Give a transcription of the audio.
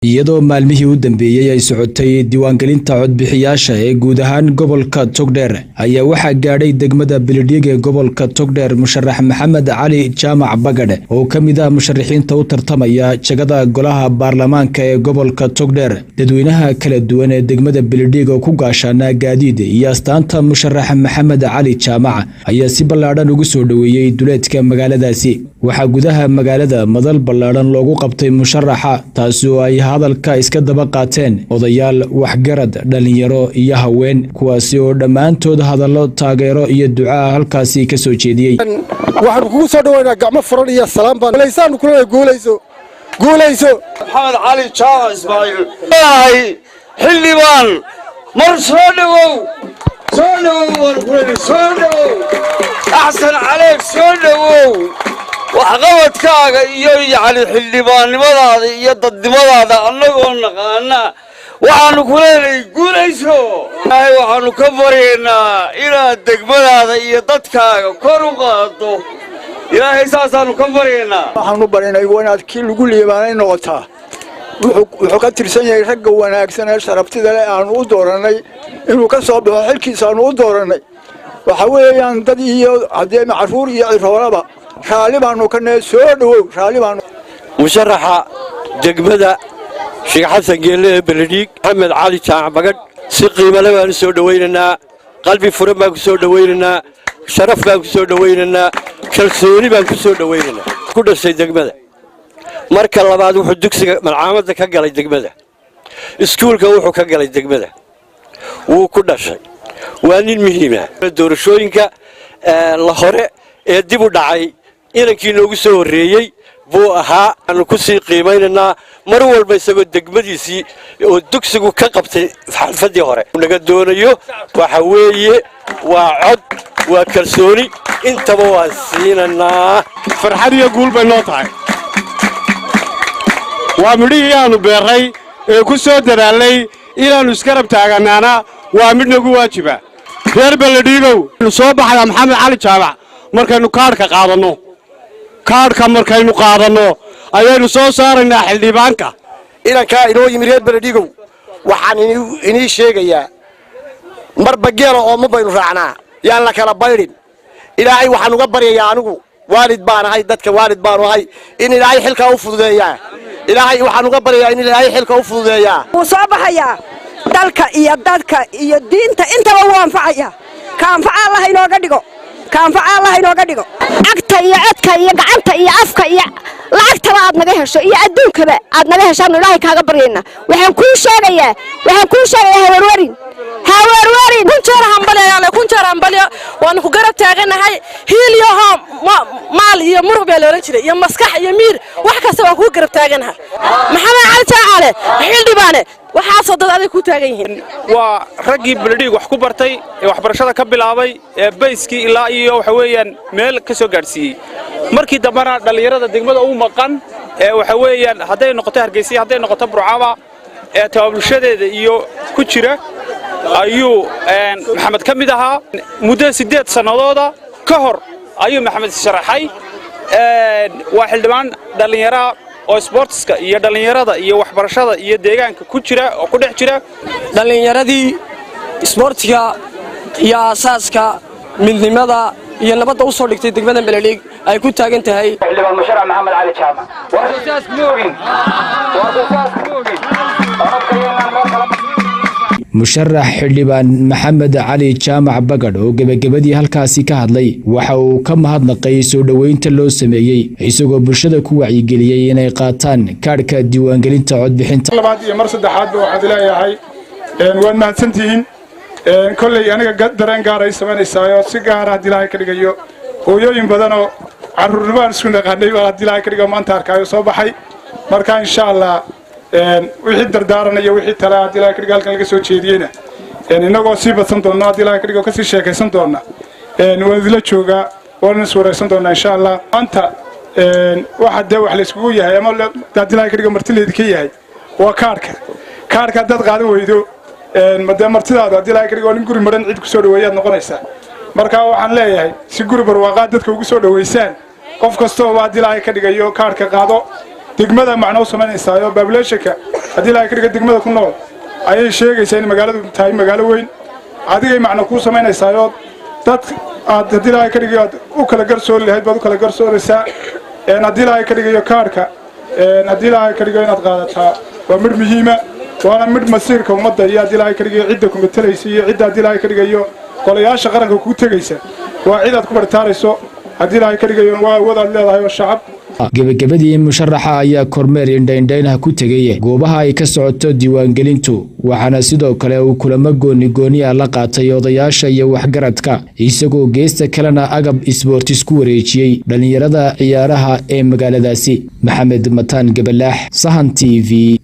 Iyadoo maalmihii u dambeeyey ay socotay diiwaangelinta codbixiyaasha ee guud ahaan gobolka Togdheer, ayaa waxaa gaadhay degmada Bilidhig ee gobolka Togdheer musharax Maxamed Cali Jaamac Bagadhe, oo ka mid ah musharaxiinta u tartamaya jagada golaha baarlamaanka ee gobolka Togdheer. Dadweynaha kala duwan ee degmada Bilidhig oo ku gaashaanaa gaadiid iyo astaanta musharax Maxamed Cali Jaamac ayaa si ballaadhan ugu soo dhoweeyey duleedka magaaladaasi. Waxaa gudaha magaalada madal ballaadhan loogu qabtay musharaxa, taasi oo ay hadalka iska daba qaateen odayaal, waxgarad, dhalinyaro iyo haween, kuwaasi oo dhammaantood hadallo taageero iyo ducaa halkaasi ka soo jeediyey. Waxaanu kugu soo dhawaynaa gacmo furan iyo salaam baan guulaysaanu kulena. Guulayso, guulayso. Maxamed Cali Jaamac Ismaaciil ahay xildhibaan, mar soo dhowow, soo dhowow waan kulena. Soo dhowow, axsan caleeg, soo dhowow. Waxqabadkaaga iyo yacni xildhibaannimadaada iyo dadnimadaada annagoo naqaana, waxaannu ku leenahay guulayso. Ilaahay waxaannu ka baryaynaa inaad degmadaada iyo dadkaaga kor u qaaddo. Ilaahay saasaannu ka baryaynaa. Waxaanu barinay inaad kii lagu liibaanay noqotaa. Wuxuu ka tirsan yahay ragga wanaagsan ee sharabtida leh aanu u doorannay inuu ka soo baxo xilkiisa aanu u doorannay. Waxa weeyaan dad iyo haddii carruur iyo ciroolaba raalli baanu ka nahay. Soo dhowow, raalli baanu. Musharaxa degmada Sheekh Xasan Geelle ee Beledhiig, Maxamed Cali Jaamac Bagadh, si qiimale baanu soo dhowaynaynaa. Qalbi furan baan ku soo dhowaynaynaa, sharaf baan ku soo dhowaynaynaa, kalsooni baan ku soo dhowaynaynaa. Ku dhashay degmada. Marka labaad, wuxuu dugsiga malcaamadda ka galay degmada, iskuulka wuxuu ka galay degmada, wuu ku dhashay. Waa nin muhiima. Doorashooyinka la hore ee dib u dhacay inankii noogu soo horreeyey buu ahaa. Aanu ku sii qiimaynaynaa mar walba isagoo degmadiisii oo dugsigu ka qabtay xalfadii hore. Naga doonayo waxa weeye waa cod, waa kalsooni, intaba waan siinaynaa. Farxad iyo guul bay noo tahay. Waa midhihii aanu beerray ee ku soo dadaalnay. Inaannu isgarab taaganaana waa mid nagu waajiba. Reer Beledhiigow, soo baxdaa Maxamed Cali Jaamac markaynu kaadhka qaadanno. Kaadhka markaynu qaadanno ayaynu soo saaraynaa xildhibaanka. Inankaa inoo yimi, reer Beledhiigow, waxaan inii sheegayaa, marba geela ooma baynu raacnaa, yaan la kala baydhin. Ilaahay waxaan uga baryayaa, anigu waalid baan ahay, dadka waalid baanu ahay, in Ilaahay xilkaa u fududeeyaa. Ilaahay waxaan uga baryayaa in Ilaahay xilka u fududeeyaa. Wuu soo baxayaa. Dalka iyo dadka iyo diinta intaba wuu anfacaya. Ka anfaca Allah inooga dhigo, ka anfaca Allah inooga dhigo. Cagta iyo codka iyo gacanta iyo afka iyo lacagtaba aad naga hesho iyo adduunkaba aad naga heshaanu Ilaahay kaaga baryaynaa. Waxaan kuu sheegayaa, hawerwerin, hawerwerin. Kun jeer hambalyayaale, kun jeer hambalyo. Waanu ku garab taaganahay hiil iyo hoo, maal iyo muruq baa la odhan jiray, iyo maskax iyo miir, wax kasta waan kuu garab taaganahay. Maxamed Cali Jaacaale xildhibaane, waxaasoo dad aday kuu taagan yihiin. Waa raggii Beledhiig wax ku bartay ee waxbarashada ka bilaabay ee bayskii ilaa iyo waxa weeyaan meel ka soo gaadhsiiyey. Markii dambena dhallinyarada degmada u maqan ee waxa weeyaan hadday noqoto Hargeysa, hadday noqoto Burcaba, ee tabaabulshadeeda iyo ku jira ayuu Maxamed ka mid ahaa. Muddo 8 sannadooda ka hor ayuu Maxamed sharaxay. Waa xildhibaan dhallinyaraha oo sboortiska iyo dhallinyarada iyo waxbarashada iyo deegaanka ku jira oo ku dhex jira. Dhallinyaradii isboortiga iyo aasaaska midnimada iyo nabadda u soo dhigtay degmada Beledhiig ay ku taagan tahay. Xildhibaan musharax Maxamed Cali Jaamac, war saas ma ogin, war saas ma ogin. Musharax xildhibaan Maxamed Cali Jaamac Bagadh oo gebagabadii halkaasi ka hadlay waxa uu ka mahadnaqay soo dhoweynta loo sameeyey, isagoo bulshada ku wacyigeliyey inay qaataan kaadhka diiwaangelinta codbixinta. Labaad iyo mar saddexaadba waxaad leeyahay waad mahadsantihiin. Kolley aniga dareen gaaray samaynaysaayoo si gaara haddii Ilaahay ka dhigayo, hooyooyin badanoo carruurnimo aan isku naqaanay baa haddii Ilaahay ka dhigayo maanta arkaayo soo baxay. Marka insha Allah wixii dardaaranaya, wixii tala haddii Ilahay ka dhigo halkan laga soo jeediyeyna, innagoo sii badsan doonna haddii Ilahay ka dhigo, kasii sheekaysan doonna. Waan idila joogaa, waan is waraysan doonnaa insha Allah. Maanta waxa dee wax layskugu yahay ama haddii Ilahay ka dhigo marti laydinka yahay waa kaadhka. Kaadhka haddaad qaadan weydo, dee martidaadu haddii Ilahay ka dhigo nin guri madhan cid ku soo dhaweeyaad noqonaysaa. Marka waxaan leeyahay, si guri barwaaqaad dadka ugu soo dhoweysaan, qof kastooba haddii Ilaahay ka dhigayo kaadhka qaado. Degmada macno u samaynaysaa oo populationka, haddii Ilaahay ka dhiga, degmada ku nool ayay sheegaysaa in magaaladu tahay magaalo weyn. Adigay macno kuu samaynaysaa oo dad aad, haddii Ilaahay ka dhigayo, aad u kala garsoori lahayd baad u kala garsooraysaa. Haddii Ilaahay ka dhigayo, kaadhka, haddii Ilaahay ka dhigayo, inaad qaadataa waa midh muhiima, waana midh masiirka ummadda iyo, haddii Ilaahay ka dhigayo, cidda ku matalaysa iyo cidda, haddii Ilaahay ka dhigayo, golayaasha qaranka kuu tegaysa. Waa cid aad ku bartaarayso, haddii Ilaahay ka dhigayo, waa awood aad leedahay oo shacab. Gebagabadii, musharaxa ayaa kormeer indhaindhaynah ku tegay goobaha ay ka socoto diiwaangelintu, waxaana sidoo kale uu kulamo gooni gooni ah la qaatay odayaasha iyo waxgaradka, isagoo geesta kalena agab isboortis ku wareejiyey dhallinyarada ciyaaraha ee magaaladaasi. Maxamed Mataan Gabalaax, Sahan TV.